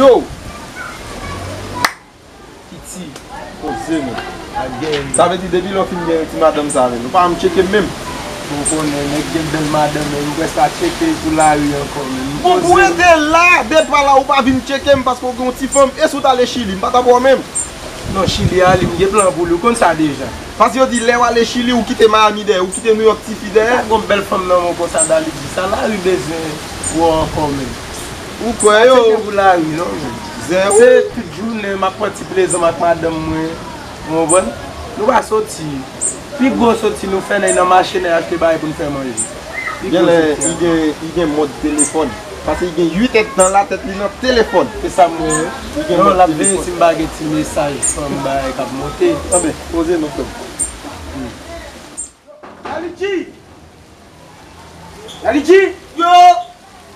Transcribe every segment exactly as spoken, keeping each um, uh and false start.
Yo! Piti. Poze, men. Ak gen. Sa vle di, depi lè w fin gen ti madanm sa, men, ou pa janm tcheke m menm. Bon, konnen, nèg gen bèl madanm, men m prèske pa tcheke pou lari ankò, men. Bon, pou rete la, depi la, ou pa vin tcheke m paske w gen yon ti fanm, e si w t ale Chili, m pa t ap wè w menm. Non, Chili a, li, m gen plan pou li, ou konn sa deja. Paske yo di, lè w ale Chili, ou kite Miami dèyè, ou kite New York tifi dèyè. Pa gon bèl fanm nan men w konsa, Dali di. Sa lari bezwen wè w ankò, men. Ou kwè yo? Pa tcheke pou lari, non, men. Zen. Se tout jounen, m ap pran ti plezi m ak madanm mwen. Ou konprann? Nou pa soti. Pi gwo soti nou fè, nan mache, nan achte bagay pou n fè manje. Pi gwo soti. Genlè, li gen, li gen mòd telefòn. Paske li gen uit èdtan la tèt li nan telefòn. Se sa m wè. Li gen mòd telefòn. Non, l ap veye si m pa gen ti mesaj, fanm, bagay k ap monte. Anben, poze non, frè m. Dali G! Dali G! Yo!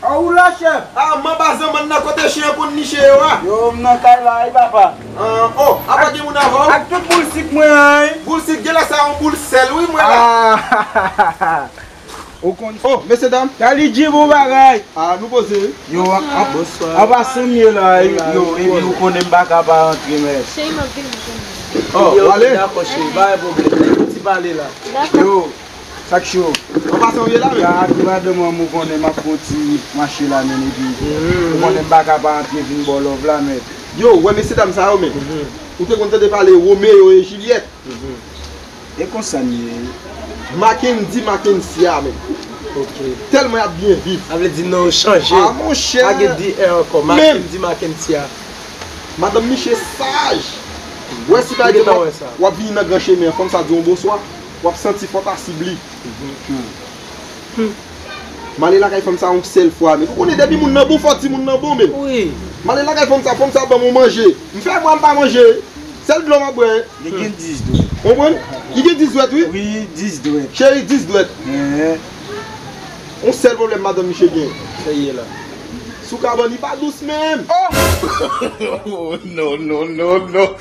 A ou la, chèf? A, manba zanmann nan, kote chen an konn niche yo a? Yo, m nan kay la, wi, papa. Ah, oh, apa gen moun avè w? Ak tout boul sik mwen an, wi. Boul sik, genlè sa yon boul sèl, wi, mwen la. Ah! Ou konn. Oh, mesye dam. Dali G, bon bagay. Ah, nou poze, wi. Yo, an, an, an pasan m ye la, wi. Yo, epi ou konnen m pa ka pa rantre, men. Cheri, m ap vini, m konnen. Oh, w ale? Dakò, cheri, pa gen pwoblèm. Ti pale la. Dakò. Yo, sa k cho? An pasan w ye la, men? Ka ak madanm mwen, ou konnen m ap fè yon ti mache la, men, epi ou konnen m pa ka pa rantre vin ba w love la, men. Yo, w wè mesye dam sa yo, men. Ou te konn tande pale Romeo e Juliet? E konsa m ye. Mackendy, Mackensia, men. Ok. Tèlman y ap byen viv. Sa vle di non yo chanje. Ah, monchè. Pa gen D R ankò. Mackendy, Mackensia. Madanm Miche saj. Wè si pa gen w ap vini nan gran chemen an, fanm sa di w bonswa, w ap santi fò w ta sib li. M ale lakay fanm sa yon sèl fwa, men. Ou konnen depi moun nan bon, fò di moun nan bon, men. Wi. M ale lakay fanm sa, fanm sa ban m yon manje. M fè mwa m pa manje. Sèl dlo m ap bwè. Li gen dis dwèt. Konprann? Li gen dis dwèt, wi. Wi, dis dwèt. Cheri, dis dwèt. Ehe. Yon sèl pwoblèm madanm Miche gen. Sa ye la. Sou kabann, li pa dous menm. Oh! Oh, non, non, non, non.